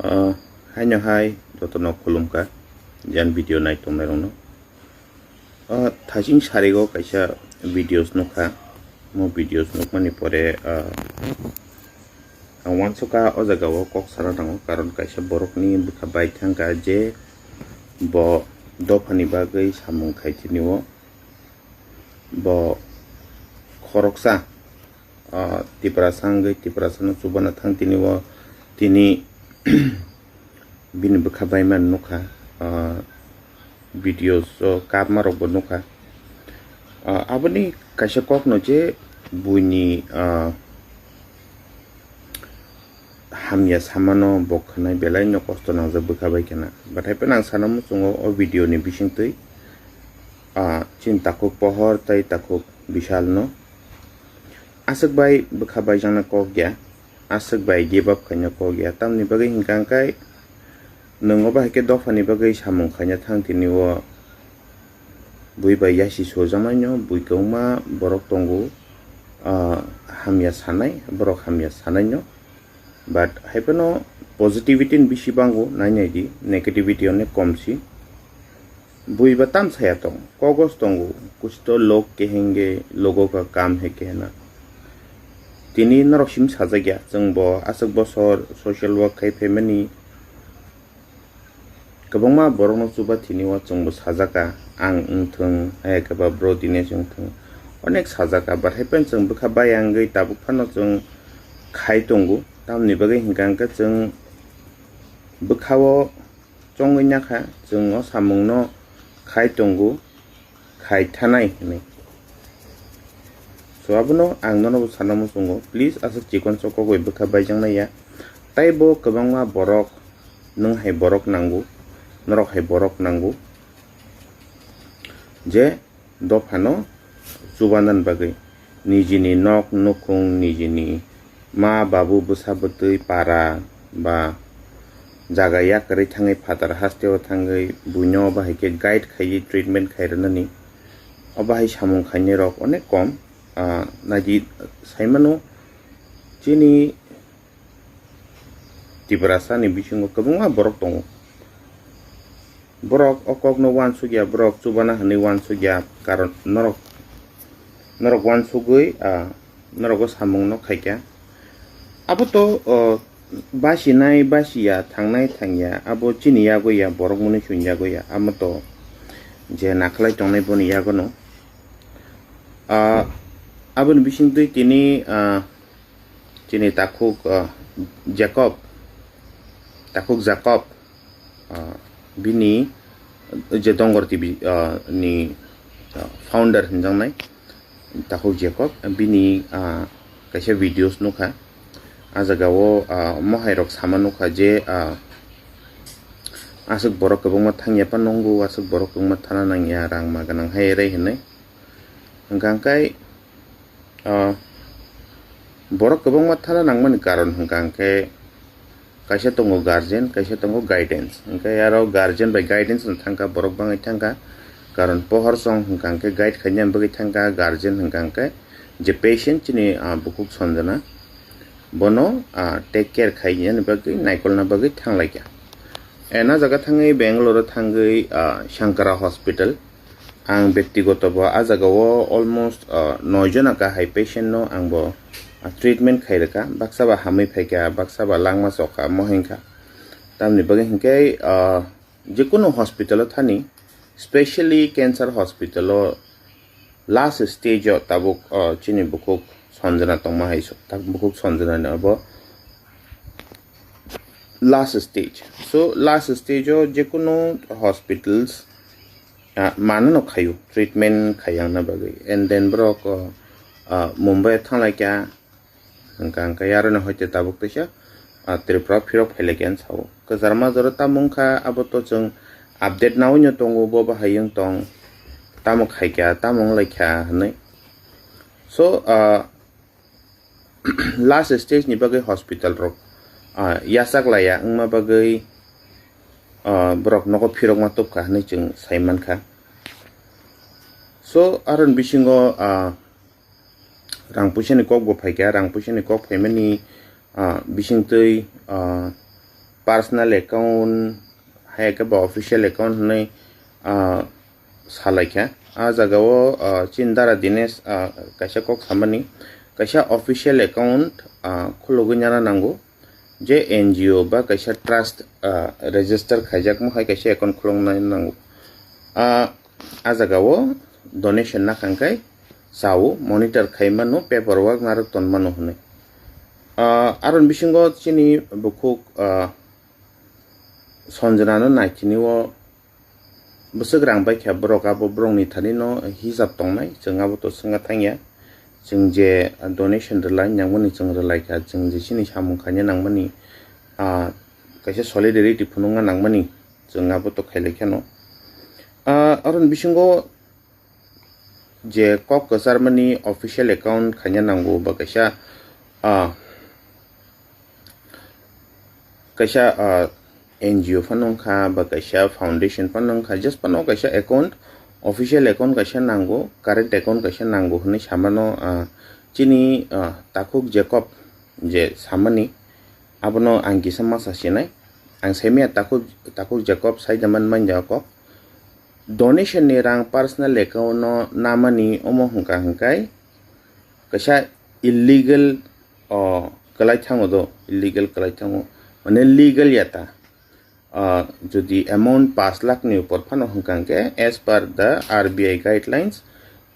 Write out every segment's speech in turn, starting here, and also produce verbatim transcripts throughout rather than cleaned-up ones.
Ah, haino hai jotono khulumkha, jan video nai tongnairokno. Ah, thasing sarigo kaisa videos nukha, mo videos nukmani pore, ah, ang uansukha o jagao kok sana nango, karon kaisa borokni bwkha bai thangkha je bo dophani bagwi samung khai tini o. Bo khoroksa, ah, Tiprasa wngwi Tiprasano chubana thang tini o tini bini bwkha bai man nukha, ah, videos o kapma rokbo nukha. Ah, aboni kaisa kokno je buini, ah, hamya samano bo khwnai belai no kosto nangjak bwkha bai khena. But hai phano ang sana muchungo o video ni bisingtwi, ah, chini takhuk Pohor tei takhuk Bishal no aswk bai bwkha bai jangna kok ya, aswk bai give up khaina kok ya. Tamni bagwi hinkha hwnkhe nwng obo hai khe dophani bagwi samung khaina thang tini o bui bai yasi sujamaino, bui kwbangma borok tongo, ah, hamya sanai, borok hamya sanaino. But hai phano positivity ni bisi bango, nai nai di, negativity onek kom si. Bui ba tam saya tong, kogos tongo, kuch to log kahenge, logo ka kam hai kehna. Tini norok sim sajak ya, chwng bo aswk bosor social work khai phaimani, kwbangma borokno chuba tini o chwngbo sajaka, ang wngthwng, hai khe ba bro Dinesh wngthwng, onek sajaka, but hai phano chwng bwkha bai wngwi tabuk phano chwng khai tongo. Tamoni bagwi hinkha hwnkhe chwng bwkha o chongwi nakha, chwng o samungno khai tongo, khai thanai hinwi. So, abono ang nono bo sana muchungo, please, aswk chikon chokok bai bwkha baijaknai ya. Tai bo kwbangma borok, nwng hai borok nango, norok hai borok nango, je dophano chubanani bagwi, nijini nok nukhung, nijini ma babu bwsa bwtwi para ba jaga yakarwi thangwi phatar hasteo thangwi buino bahai khe guide khaiwi treatment khai rwnani. O bahai samung khainai rok onek kom, ah, naidi saimano chini Tiprasa ni bisingo kwbangma borok tongo. Borok o kokno uansukya, borok chubana hinwi uansukya, karon norok, norok uansugwi, ah, norok o samungno khaikha. Abo to, oh, basinai basiya, thangnai thangya, abo chini yago ya, borok mwnwi chwng yago ya, amo to je nakhlai tongnai boni yagono. Ah, aboni bisingtwi tini, ah, chini takhuk, ah, Jacob, takhuk Jacob, ah, bini je Dongor T V, ah, ni, ah, founder hinjaknai takhuk Jacob, bini, ah, kaisa videos nukha. Ah jagao, ah, mohai rok sama nukha je, ah, aswk borok kwbangma thangya pa nungo, aswk borok kwbangma thana nangya, rang ma gwnang hai rai hinwi. Hwnkha hwnkhe, ah, borok kwbangma thana nangmani karon hwnkha hwnkhe kaisa tongo guardian, kaisa tongo guidance. Hwnkhe aro guardian bai guidance no thangkha, borok bangwi thangkha. Karon pohor song hwnkha hwnkhe guide khainani bagwi thangkha, guardian hwnkha hwnkhe je patient chini, ah, bukhuk Sanjana, bono, ah, take care khainani bagwi, naikolna bagwi thanglaikha. Ena jaga thangwi Bangalore o thangwi, ah, Shankara Hospital. Ang bektigoto bo ah jagao almost, ah, noi jona kahai patient no ang bo, ah, treatment khai rwkha. Baksa ba hamwi phaikha, baksa ba langma chokha, mo hinkha. Tamni bagwi hinkhe, ah, jekunu hospital o thani, specially cancer hospital o last stage o tabuk, ah, chini bukhuk Sanjana tongma hai so, tak bukhuk Sanjana ni abo last stage. So, last stage o jekunu hospitals, ah, manano khaio, treatment khaiyangna bagwi. And then borok, ah, ah, Mumbai o thanglaikha, hwnkha hwnkhe aroni hoite tabuk teisa, ah, Tripura phirok phailaikha hinwi sao. Kwchar majaro tamo wngkha, abo to chwng update naui no tongo, bo bahai wng tong, tamo khaikha, tamo wnglaikha hinwi. So, ah, last stage ni bagwi hospital rok, ah, yachak laiya wngma bagwi, ah, borok nogo phirokma tubkha hinwi chwng sai mankha. So, aroni bisingo, ah, rang puisa ni kok bo phaikha, rang puisa ni kok phaimani, ah, bisingtwi, ah, personal account, hai khe ba official account hwnwi, ah, salaikha. Ah jagao, ah, chini dara Dinesh, ah, kaisa kok samani, kaisa official account, ah, khulugwi nana nango, je N G O ba kaisa trust, ah, register khaijakma hai kaisa account khulokna nango. Ah, ah jagao donation nakha hwnkhe chao, monitor khaimano, paperwork narwk tonmano hwnwi. Ah, aroni bisingo chini bukhuk, ah, Sanjana no naitini o bwswk rang bai kha borok, abo borokni thani no hisab tongnai, chwng abo to swngna thangya. Chwng je donation rwlai nangmani chwng rwlai kha, chwng je chini samung khaina nangmani, ah, kaisa solidarity phunukna nangmani chwng abo to khailai kheno. Ah, aroni bisingo je kok kwcharmani official account khaina nango ba kaisa, ah, kaisa, ah, N G O phano wngkha ba kaisa foundation phano wngkha, just phano kaisa account, official account kaisa nango, current account kaisa nango hwnwi samano, ah, chini, ah, takhuk Jacob je samani, abono ang kisa masa sinai. Ang saimaya takhuk, takhuk Jacob saida man manya kok. Donation ni rang personal account no namani omo hwnkha hwnkhe kaisa illegal, o, kwlai thango do, illegal kwlai thango, mane legal ya ta. Ah, jodi amount paanch lakh ni upor phano hwnkha hwnkhe, as per the R B I guidelines,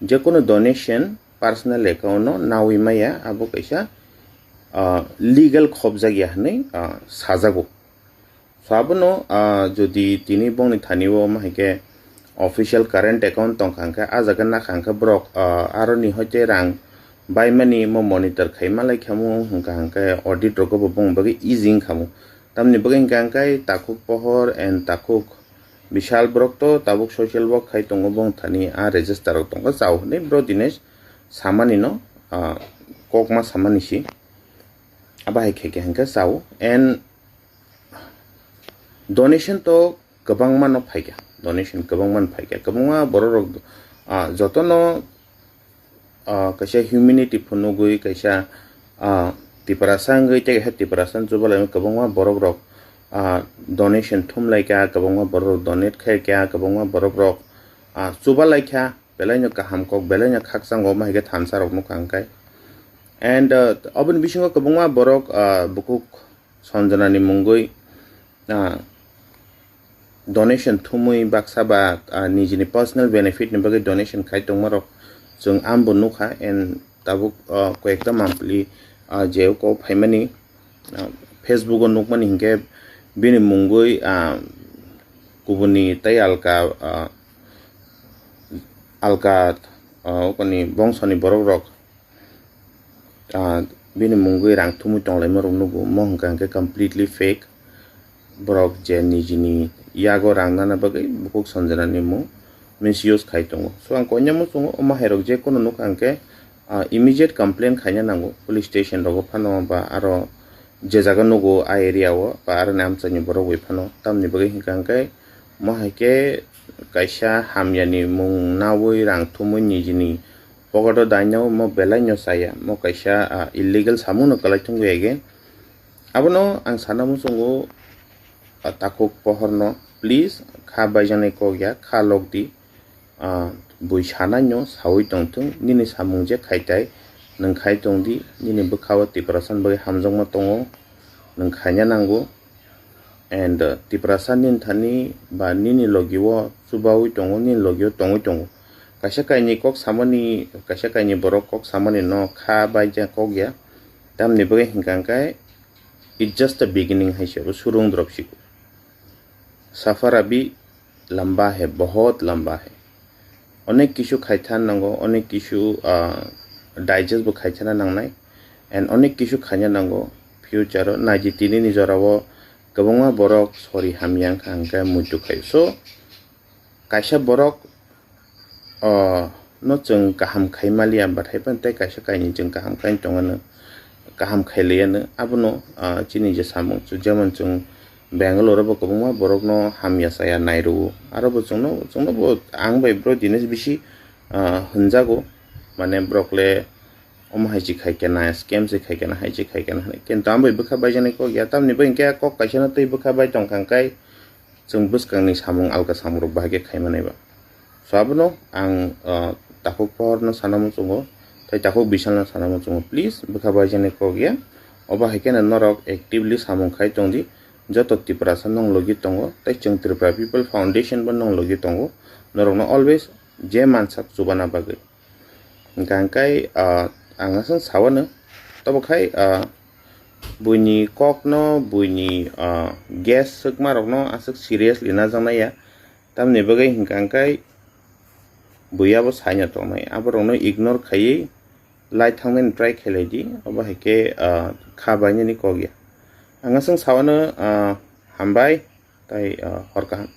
jekono donation personal account no nawi maya, abo kaisa, ah, legal khobjakya hwnwi, ah, sajago. So abono, ah, jodi tini bongni thani o ma hai khe official current account tongkha hwnkhe, ah jaga nakha hwnkhe borok, ah, aroni hoite rang baimani mo monitor khai malai khamu hwnkha hwnkhe audit rogo bo bong bagwi easy wngkhamu. Tamni bagwi hwnkha hwnkhe takhuk pohor and takhuk bishal borok to tabuk social work khai tongo, bong thani a register rok tongo, chao hwnwi bro Dinesh samani no, ah, kokma samani si. Abo hai khe khe hwnkhe chao and donation to kwbangma no phaikha, donation kwbangma no phaikha, kwbangma borok rok, ah, jotono, ah, kaisa humanity phunugwi, kaisa, ah, Tiprasa wngwi tei kaisa Tiprasa chubalai kwbangma borok rok, ah, donation thumlaikha, kwbangma borok rok donate khaikha, kwbangma borok rok, ah, chubalaikha, belaino kaham kok, belaino khakchangma hai khe thansa rok nukha hwnkhe. And, ah, oboni bisingo kwbangma borok, ah, bukhuk Sanjana ni mungwi, ah, donation thumwi baksa ba, ah, nijini personal benefit ni bagwi donation khai tongma rok chwng ambo nukha, and tabuk, ah, koyekta mampli, ah, je kok phaimani, ah, Facebook o nukmani hinkhe bini mungwi, ah, kubuni tei alka, ah, alka, ah, okoni bongsoni borok rok, ah, bini mungwi rang thumwi tonglaima rok nugo, mo hwnkha hwnkhe completely fake. Borok je nijini yago rang nana bagwi bukhuk Sanjana ni mung misuse khai tongo. So ang koinai muchungo omo hai rok je kono nukha hwnkhe, ah, immediate complaint khaina nango police station rogo phano ba aro je jaga nugo a area o ba aroni amchaini borok bai phano, tamni bagwi hwnkha hwnkhe mo hai khe kaisa hamyani mung nawi rang thumwi nijini pocket o daino mo belai no chaya, mo kaisa, ah, illegal samung no kwlai thungwi again. Abono ang sana muchungo, ah, takhuk pohor no, please, kha baijaknai kok ya, kha lok di, ah, bui sanai no sawi tongthung, nini samung je khaitai, nwng khai tong di, nini bwkha o Tiprasa ni bagwi hamjakma tongo, nwng khaina nango. And, uh, Tiprasa nini thani ba nini logi o chubawi tongo, nini logi o tongwi tongo. Kaisa kainwi kok samani, kaisa kainwi borok kok samani no kha baija kok ya. Tamni bagwi hwnkha hwnkhe, it's just a beginning hai se, surung drop siko. Safar abhi lamba hai, bahut lamba hai. Onek kisu khaithana nango, onek kisu, ah, digest bo khaithana nangnai, and onek kisu khaina nango future o. Naidi tini ni jora o kwbangma borok sori hamya wngkha hwnkhe muitu khai. So, kaisa borok, ah, no chwng kaham khai maliya, bathai phano tei kaisa kainwi chwng kaham khai tongano, kaham khai liya no. Abono, ah, chini je samung, jemon chwng Bangalore o bo kwbangma borokno hamya chaya nai rwo. Aro bo chwngno, chwngno bo ang bai bro Dinesh bisi, ah, hwnjago. Mane borok le omo hai se khai kena, scam se khai kena, hai se khai kena hinwi. Kintu ang bai bwkha baijaknai kok ya, tamni bagwi hinkhe kok kaisa no twi bwkha bai tongkha, hwnkhe chwng bwskangni samung alka samung rok bahai khe khaimanai ba. So abono ang, ah, takhuk pohorno sana muchungo, tei takhuk bisalno sana muchungo. Please, bwkha baijaknai kok ya. Obo hai kheno norok actively samung khai tongdi. Joto Tiprasa nong logi tongo, tei chwng Tripura People Foundation bo nong logi tongo. Norokno always je mansak chubana bagwi. Hwnkha hwnkhe, ah, ang aswk sawano, tobo khai, ah, buini kokno, buini, ah, gas swkmarokno aswk seriously najaknai ya. Tamni bagwi hwnkha hwnkhe bui abo saino tongnai, aborokno ignore khaiwi lai thangmani try khailai di, obo hai khe, ah, kha bainani kok ya. Ang aswk sawano, ah, hambai, tei, ah, hor kaham.